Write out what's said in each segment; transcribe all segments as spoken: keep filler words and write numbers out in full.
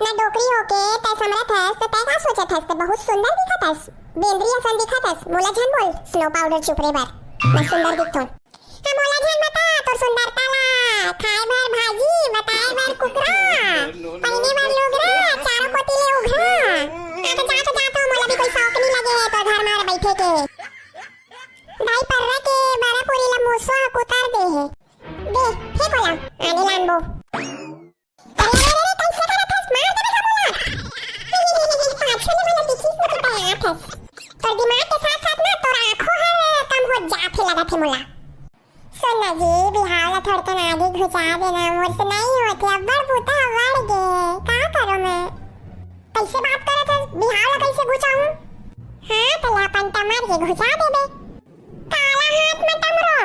ना डोकरी होके तै समरत हस, त तै का सोचत हस? तै बहुत सुंदर दिखत हस, बेंदरी असन दिखत हस। मोला झन बोल, स्नो पाउडर चुपरे बर, मैं सुंदर दिखथों। हाँ, मोला झन बता, तोर सुंदरता ला खाए बर भाजी, बताए बर कुकरा, पहिने बर लुगरा, चारों कोती ले उघरा। हाँ, तो जा, तो जा, तो मोला भी कोई शौक नहीं लगे है तोर घर में बैठे के। दाई पर्रा के बरा पूरी ला मूसवा कुतर दे है। दे, फेंक ओला, आने लानबो। अरे, अरे, अरे, अरे, कैसे करत हस? मार देबे का मोला? पाछू ले मोला दिखिस न कि तैं आत हस। तोर दिमाग के साथ-साथ ना तोर आँखों ह कम हो जात हे लगत हे मोला। सुन ना जी, बिहाव ला थोड़कन आगे घुचा देना, मोर से नहीं होत हे, अब्बड़ बुता अब्बड़ गे, का करों मैं? कैसे बात करत हस? बिहाव ला कैसे घुचाऊं? हाँ, तो ला अपन टमर के घुचा देबे। काला हाथ में टमरो।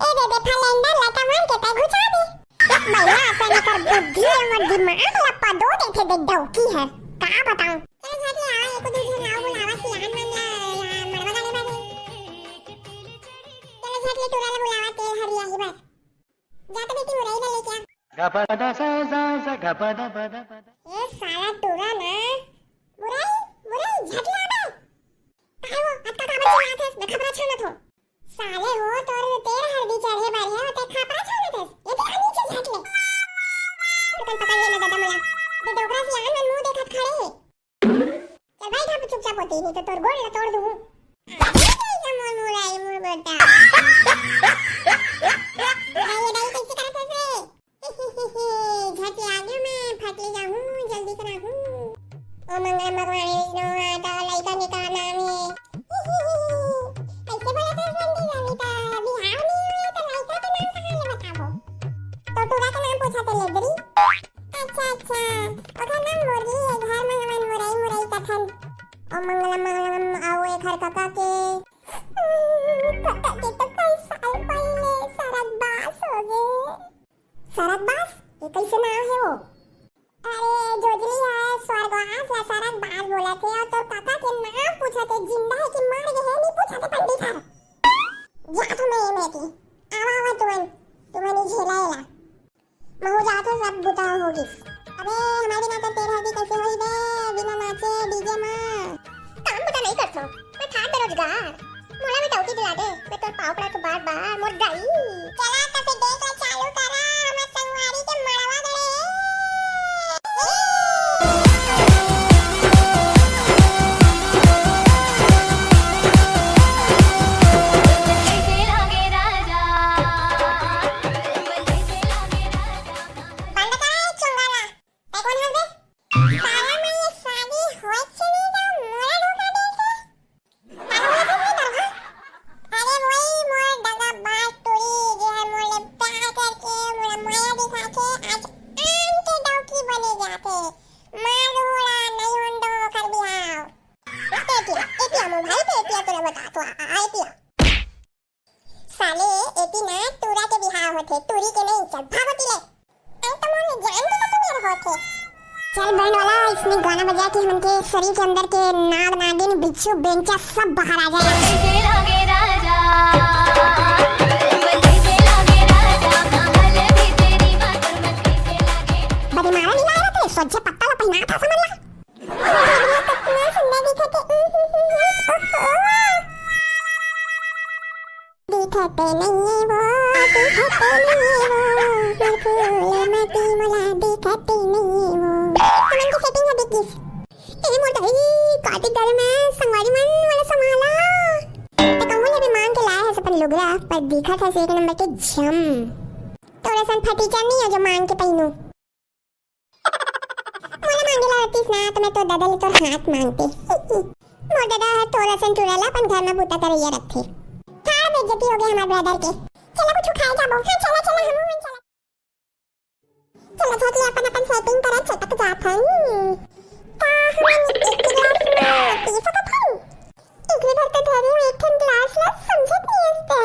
ए दे दे फलेंडर ला टमर के तैं घुचा दे। बइला असन एकर बुद्धि अउ दिमाग ल पदो देथे दे डौकी ह। का बताऊं? चलो झट ले आवा, एको दू झन आवा बुलावा सियान मन ला, ला मड़वा गाड़े बर। चलो झट ले टूरा ला बुलावा, तेल हरिया ही बर। जा तो बेटी मुरई ला लेके आ। गा पा दा सा सा सा गा पा दा पा दा पा दा। ए साला टूरा ना, मुरई, मुरई झट ले आबे। काहे वो? अतका काबर चिल्लात हस? मैं खपरा छानत हों। साले हो, तोर तेल हरदी चढ़े बर हे, तैं खपरा छानत हस? ये तेरा नीचे झट ले। पकड़, पकड़ ले ना दादा मोला। दे डोकरा सियान मन मुंह देखत खड़े हे। चल बैठ अब चुपचाप होती, नहीं तो तोर गोड़ ला तोड़ दूं। ये मोर मुरई, मोर बेटा। दाई, ये दाई कैसे करत हस रे? झट ले आगे मैं फट ले जाहूं, जल्दी करा हूं। ओ मंगलम भगवान विष्णु, हाँ तो लइका के का नाम हे? कैसे बोलत हस बंटी? अभी तो बिहाव नहीं हुए तो लइका के नाम कहाँ ले बताबो? तो टूरा के नाम पूछा थे लेदरी। अच्छा, अच्छा, ओकर नाम मुरली हे, घर में हमन मुरई, मुरई कथन। ओ मंगलम, मंगलम, आओ एकर कका के। कका के तो कई साल पहले सरग बास हो गे। सरग बास? ये कैसे नाम हे वो? अरे, जोजली ह स्वर्गवास ला सरग बास बोलत हे, अउ तोर कका के नाम पूछत हे, जिंदा हे कि मर गे हे, नहीं पूछत हे पंडित हर। जा तो मैं ये में की। आवा, आवा तुमन, तुमन ही झेला एला। महू जात हो, सब बुता हो गिस। अबे, हमारे बिना तो तेल हरदी कैसे होई बे, बिना नाचे डीजे में। काम बुता नहीं करथो, मैं था बेरोजगार। मोला भी डौकी दिला दे, मैं तोर पाँव पड़ा तो बार बार मोर दाई। चला तो फिर देख ले, चालू करा, हमर संगवारी के मड़वा गड़े। बंद करा ये चुंगाला। तै कोन हस बे? साला मैं ये शादी होए से नहीं जाऊँ, मोला धोखा दे से। अरे वही मोर दगाबाज टूरी, जे हर मोर ले प्यार करके, मोला माया दिखा के, आज आन के डौकी बने जाथे। मार दो होड़ा, नहीं होन दो ओकर बिहाव। पेटिया, पेटिया मोर भाई, पेटिया तोला बता तो, आ, आ, पेटिया। साले, एती ना टूरा के बिहाव होथे, टूरी के नहीं, चल भाग ओती ले। अरे तो मोर जान भी तो मेर होथे। चल बैंड वाला, इसने गाना बजा के हमन के शरीर के अंदर के नाग नागिन बिच्छू बेंचा सब बाहर आ जाए। बदे मारा नहीं लाया थे, सोझे पत्ता ला पहना था समझ ला। कितना सुंदर दिखत हे। दिखत नहीं हे वो, दिखत नहीं हे वो, मोर फूल मती मोला दिखत नहीं हे वो। हमन के सेटिंग ह बिक गिस। ए मोर दाई, कातिक दारू में संगवारी मन वाला संभाला। त कहूँ ले भी मांग के लाए हस अपन लुगरा, पर दिखत हस एक नंबर के झम। तोर असन फटीचर नहीं हो जो मांग के पहनू। मोला मांगे ला रहतीस ना, तो मैं तोर दादा ले तोर हाथ मांगते। मोर दादा ह तोर असन टूरा ला अपन घर में बूता करैया रखथे। थाड़ बेइज्जती हो गया हमार ब्रदर के। चला कुछ खाए जाबो। हाँ, चला, चला, हमू मन चला। चला, झट ले अपन, अपन सेटिंग करा, चटक जात हन। का हमन एक गिलास में पी सकत हन? एकरे बर तो धरे हूँ एक ठन ग्लास ला, समझत नहीं हस ते।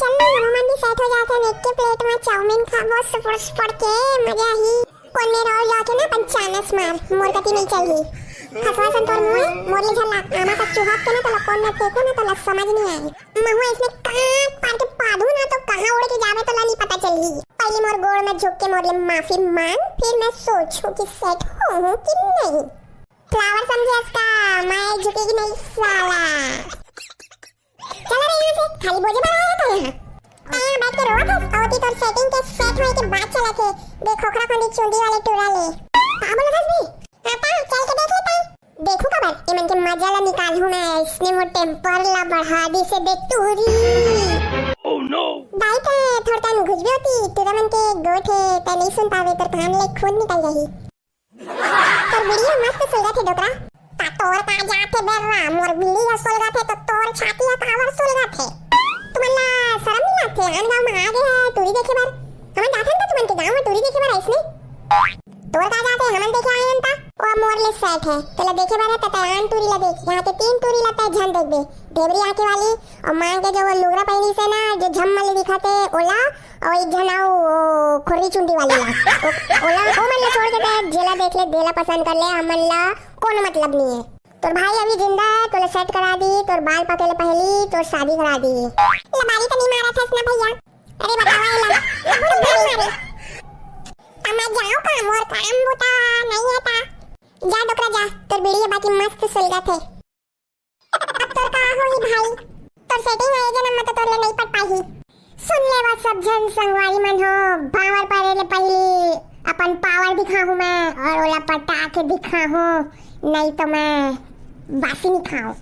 चल ना, हमन भी सेट हो जाथन, एक के प्लेट में चाउमीन खाबो, सुपर सुपर के मजा ही। कोन मेर और जाके ना अपन चानस मार, मोर कती नहीं चलही। खसवा सन तोर मुंह, मोर ले झल्ला, आमा का चुहात के ना तोला कोन में फेंकू ना तोला समझ नहीं आए। महू इसने काट पार के पादू ना तो कहाँ उड़ के जावे तोला नहीं पता चलही। पहले मोर गोड़ में झुक के मोर ले माफी मांग, फिर मैं सोचूं कि सेट हूँ कि नहीं। फ्लावर समझे इसका, मैं झुकेगी नहीं साला। चला रे यहाँ से, खाली बोझे भरा है तो यहाँ। हाँ, बैठ के रोवा था, अवती तोर सेटिंग के सेट होए के बात चला थे। देख खोखरा खंडी चुंडी वाले टूरा ले। का बोला था बे? हाँ ता, चल के देख लेता है। देखू का बार, ये मन के मजा ला निकाल हूँ मैं, इसने मोर टेम्पर ला बढ़ा दी से देख टूरी। Oh no! दाई ते थोड़ा टाइम घुस भी होती, टूरा मन के गोठ है, ते नहीं सुन पावे, तोर कान ले खून निकल जाही। तोर बीड़ी ह मस्त सुलगथे डोकरा। ता तोर का जाथे बेर्रा, मोर बीड़ी ह सुलगथे तो तोर छाती ह काबर सुलगथे? तुमन ला शरम नहीं लगथे? आन गांव में आ गए हैं टूरी देखे बर। हमन जाथन त तुमन के गांव में टूरी देखे बर आइस ने। तोर का जाथे, हमन देखे आए हन ता। ओ मोर ले सेट है, तेला देखे बर है त तै आन टूरी ला देख। यहाँ के तीन टूरी ला तै झन देखबे। ढेबरी आंखे वाली, और मांग के जो वो लुगरा पहनी से ना, जो झम्मल दिखाते ओला, और एक झन आओ, ओ, खुर्री चुंडी वाले ला। ओ, ओला, ओ मन ला छोड़ के तै जेला देख ले, देला पसंद कर ले, हमन ला कोनो मतलब नहीं है। तोर भाई अभी जिंदा है, तोला सेट करा दी, तोर बाल पाके ले पहली तोर शादी करा दी। लबारी तो नहीं मारा था इसने भैया। अरे बतावा ये ला, ये बुढ़ नहीं मारे। अब मैं जाऊँ का, मोर काम बूता नहीं है ता। जा डोकरा जा, तोर बीड़ी बाकी मस्त सुलगथे। अब तोर का होही भाई, तोर सेटिंग है, ये जन्म में तो तोर ले नहीं पट पाही। सुन ले बा सब झन संगवारी मन हो, भांवर परे ले पहली अपन पावर दिखाहूँ मैं और ओला पटा के दिखाहूँ, नहीं तो मैं बासी नहीं खाऊँ।